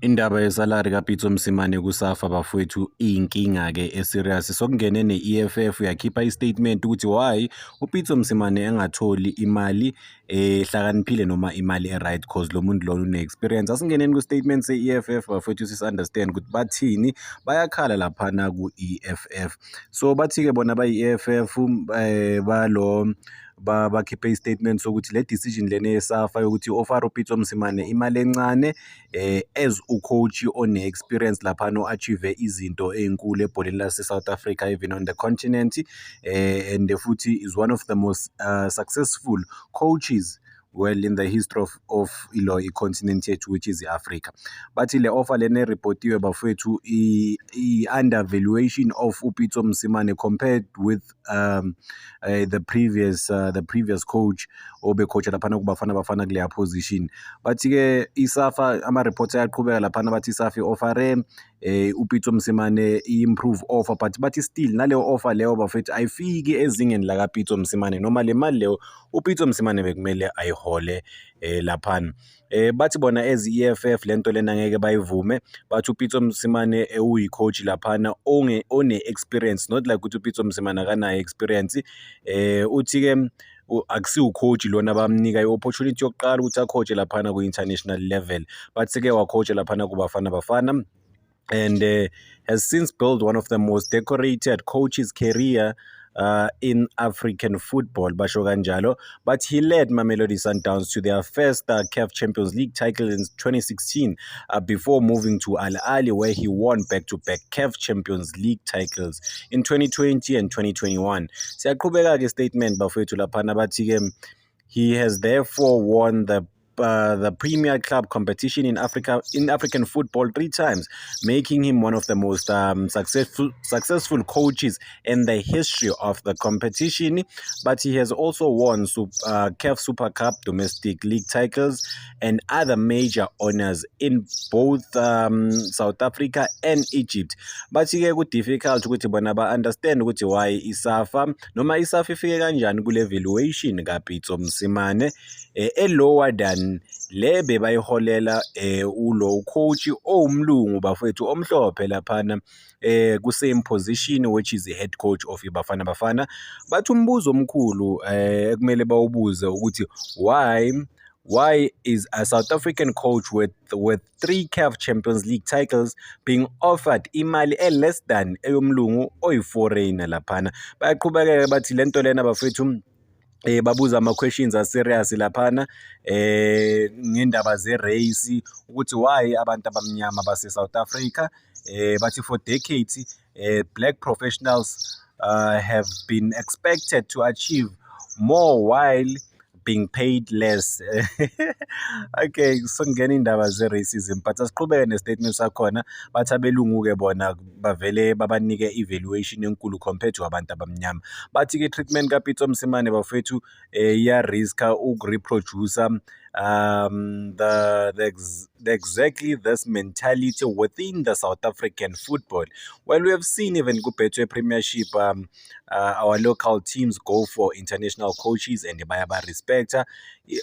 Indaba yesalari kaPitso Mosimane kuSAFA bafowethu iyinkinga-ke e-serious. Sokungene ne-E_F_F yakhipha i-statement ukuthi why uPitso Mosimane engatholi imali ehlakaniphile noma imali e-right, cause lo muntu lona une-experience. Asingeneni ku-statement se-E_F_F bafowethu, sis-understand ukuthi bathini, bayakhala laphana ku-E_F_F. So bathi-ke bona bayi-E_F_F balo bakhiphe i-statement sokuthi le decision lena yeSAFA yokuthi i-offer uPitso Mosimane imali encane as u-coach one-experience laphana, o-achieve izinto ey'nkulu ebholeni lase-South Africa, even on the continent, and futhi is one of the most successful coaches, well, in the history of ilo i-continent yethu, which is i-Africa. Bathi le offer lena e-reportiwe bafowethu i-undervaluation of uPitso Mosimane compared with the previous coach obe-coacha laphana kuBafana Bafana kuleya position. Bathi-ke iSAFA, ama-reports ayaqhubeka laphana, bathi iSAFA i-offere uPitso Mosimane i-improve offer, but bathi still naleyo offer leyo bafethu ayifiki ezingeni lakaPitso Mosimane noma le mali leyo uPitso Mosimane bekumele ayihole laphana. Bathi bona as i-E_F_F lento lena ngeke bayivume. Bathi uPitso Mosimane uyi-coach laphana one-experience, not like ukuthi uPitso Mosimane akanayo experience. Uthi-ke akusiwo u-coach lona abamnika i-opportunity yokuqala ukuthi a-coache laphana ku-international level, but seke wa-coacha laphana kuBafana Bafana and has since built one of the most decorated coaches career in African football, basho kanjalo. But he led Mamelodi Sundowns to their first CAF Champions League title in 2016 before moving to Al Ahly, where he won back-to-back CAF Champions League titles in 2020 and 2021. Siyaqhubeka ke statement bafowethu laphana, bathi ke he has therefore won the premier club competition in Africa, in African football, three times, making him one of the most successful coaches in the history of the competition. But he has also won CAF Super Cup, domestic league titles, and other major honors in both South Africa and Egypt. Bathi-ke ku-difficult ukuthi bona ba-understand ukuthi why iSAFA noma iSAFA ifike kanjani kule valuation kaPitso Mosimane e-lower than le bebayiholela ulo coach owumlungu bafowethu, omhlophe laphana ku same position, which is the head coach of iBafana Bafana. Bathi umbuzo omkhulu ekumele bawubuze ukuthi why is a South African coach with three CAF Champions League titles being offered imali e-less than eyomlungu oyi-foreigner laphana? Bayaqhubeka bathi lento lena bafethu, babuza ama-questions a-serious laphana ngendaba ze-race, ukuthi why abantu abamnyama base-South Africa, bathi for decades black professionals have been expected to achieve more while being paid less. Okay, sokungena indaba ze-racism, but asiqhubeke ne-statement sakhona. Bathi abelungu-ke bona bavele babanike i-valuation enkulu compared to abantu abamnyama. Bathi-ke treatment kaPitso Mosimane bafethu iya-risk-a uku-reproduce the exactly this mentality within the South African football. Well, we have seen even ku-Betway Premiership, our local teams go for international coaches and bayaba-respecta.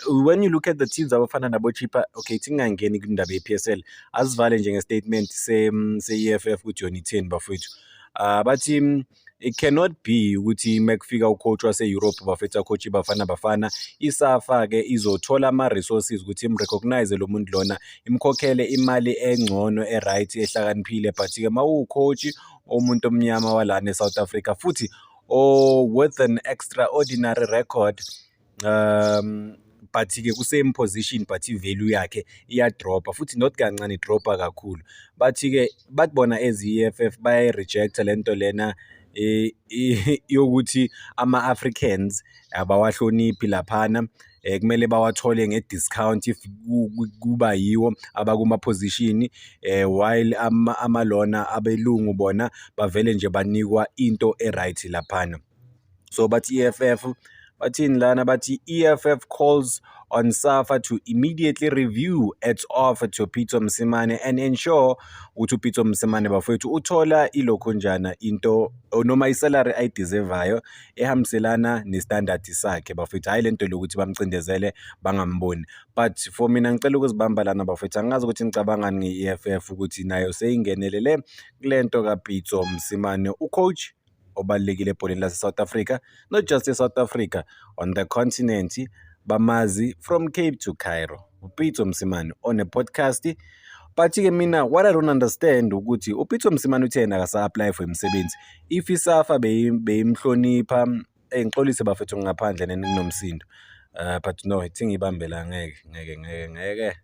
When you look at the teams abafana nabo-Chippa, okay, singangeni kwindaba ye-PSL, asivale nje nge-statement se-E_F_F ukuthi yona itheni bafowethu. Bathi it cannot be ukuthi mekufika u-coach wase-Europe bafethu, a-coach iBafana Bafana, iSAFA-ke izothola ama-resources ukuthi im-recognise lo muntu lona, imkhokhele imali engcono, e-right, ehlakaniphile, but-ke mawuwu-coach umuntu omnyama walana e-South Africa futhi or with an extraordinary record, but-ke ku-same position, but i-value yakhe iya-drop-a, futhi not kancane, i-drop-a kakhulu. Bathi-ke bathi bona as i-E_F_F bayayi-reject-a lento lena yokuthi ama-Africans abawahloniphi laphana, kumele bawathole nge-discount if kuba yiwo abakuma-position, while amalona abelungu bona bavele nje banikwa into e-right laphana. So bathi i-E_F_F bathi Bathini lana? Bathi EFF calls on SAFA to immediately review its offer to Pitso Mosimane and ensure ukuthi uPitso Mosimane, bafowethu, uthola ilokhunjana into noma isalary ayideservayo ehambiselana nestandard sakhe, bafowethu. Hhayi lento lokuthi bamcindezele bangamboni. But for mina ngicela ukuzibamba lana, bafowethu. Angazi ukuthi ngicabangani nge-EFF ukuthi nayo seyingenelele kule nto kaPitso Mosimane, ucoach obalulekile ebholeni lase-South Africa, not just e-South Africa, on the continent. Bamazi from Cape to Cairo, uPitso Mosimane on a podcast. But-ke mina what I don't understand ukuthi uPitso Mosimane uthe yena akasa-apply for imisebenzi if iSAFA beyimhlonipha. Ngixolise bafethu, ngaphandle neni kunomsindo, but no, ithi ngiyibambe la. Ngeke, ngeke, ngeke, ngeke.